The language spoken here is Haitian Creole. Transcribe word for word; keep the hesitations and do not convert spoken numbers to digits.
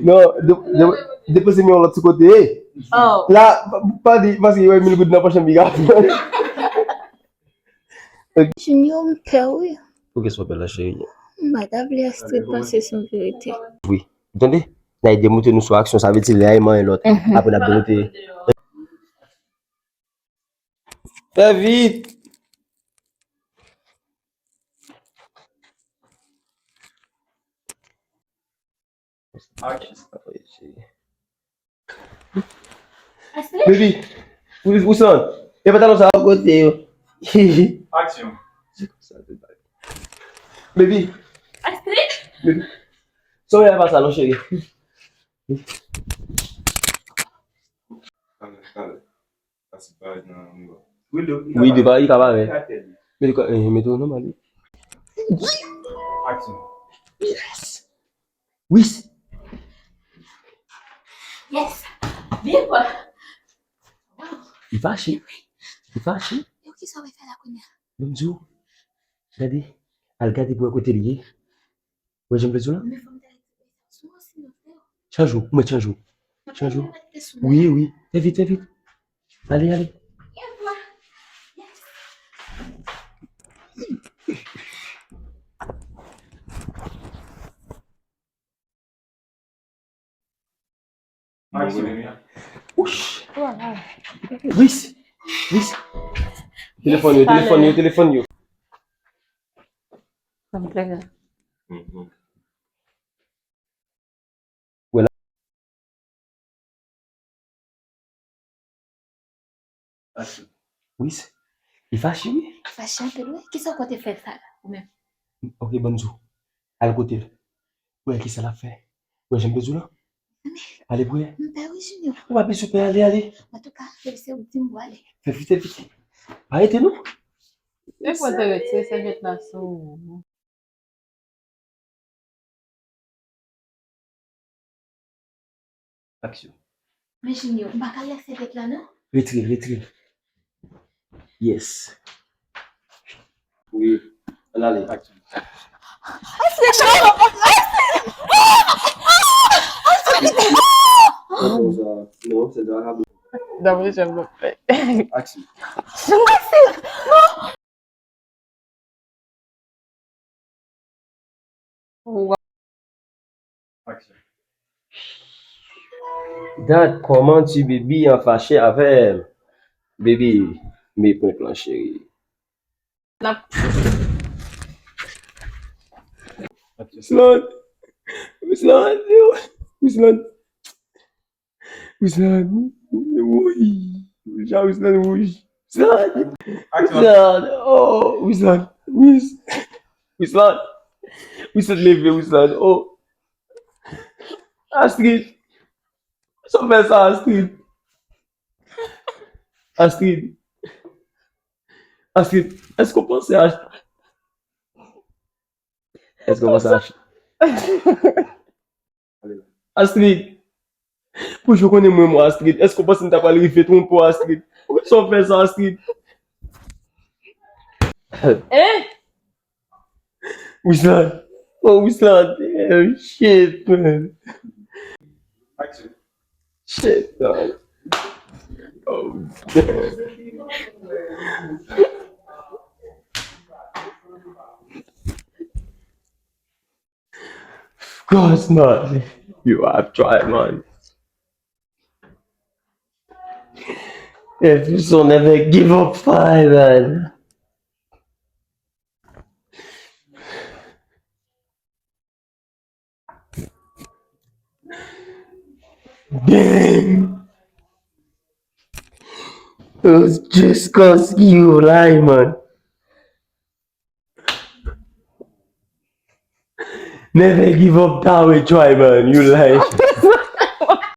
Non, de- de- depoze m yon lòt sou kote. La, pa- pa di, paske yo mil goud nan pòch an, piga. Junior, m pè wi. Poukisa w pè la, cheri? M pa ta vle Astrid panse se yon verite. Wi. Tande? N a ede monte nou sou aksyon, sa vle di lè a e manyen lòt. Apre n ap demonte. Fè vit! Baby, ou, ou san? E pantalon sa a kote yo? Aksyon. Baby. Astrid? Baby. Sa w ye a pa sa non, cheri. Talè, talè. Pase pa nan miwa. Wi, de pa, li ka parèt. Mete kò, eh, mete w nòmal, wi. Aksyon. Yes. Wis. Yes. Viv. Li fache. Li fache. Yo, kisa w fè la kounye a? Ban m di w. Gade. Al gade pou wè kote li ye. Wè jan m vle di w la? Men fò m ta sou mwen, sinon, frè. Chanje w, ou mèt chanje w. Chanje w. Wi, wi. Fè vit, fè vit. Ale, ale. Wouch! Wis! Wis! Telefòn yo, telefòn yo, telefòn yo. Sa m trè grav. Wè la. Wis, li fache wi. Fache anpil wi. Kisa w konte fè sa la, ou menm? Ok, ban m di w. Al kote l. Wè kisa l ap fè. Wè jan m bezwen lan. Ale pou wè. M pè wi, Junior. Ou pa bezwen pè, ale, ale. Antouka, se ou ki di m pou ale. Fè vit, fè vit. Pa rete non. E pou te retire sèvyèt la sou ou. Aksyon. Men Junior, m pa ka lèse tèt la non. Retire, retire. Yes. Wi, ann ale. Aksyon. Non, se de la. Aksyon. Aksyon. Dad, kòman ti baby an fache avè m? Baby, me prank lan, cheri. N ap Wislan! Wislan! Wislan! Wislan, wouy. Jan Wislan wouj. Wislan. Aksyon. Wislan, oh, Wislan. Wis. Wislan. Wislan leve, Wislan. Oh. Astrid. Sa w fè sa, Astrid? Astrid. Astrid, èske w panse a Èske w panse a Astrid, pou jwe konnen mwen, mwen Astrid, èske w panse m ta pral rive twonpe w, Astrid? Poukisa w fè sa, Astrid? Eh? Wislan. Oh, Wislan. Eh, shit, man. Aksyon. Shit, man. Oh, damn. Of course not. You have tried, man. If you so never give up fight, man. Damn. It was just cause you lie, man. Never give up that way, try, man. You lie.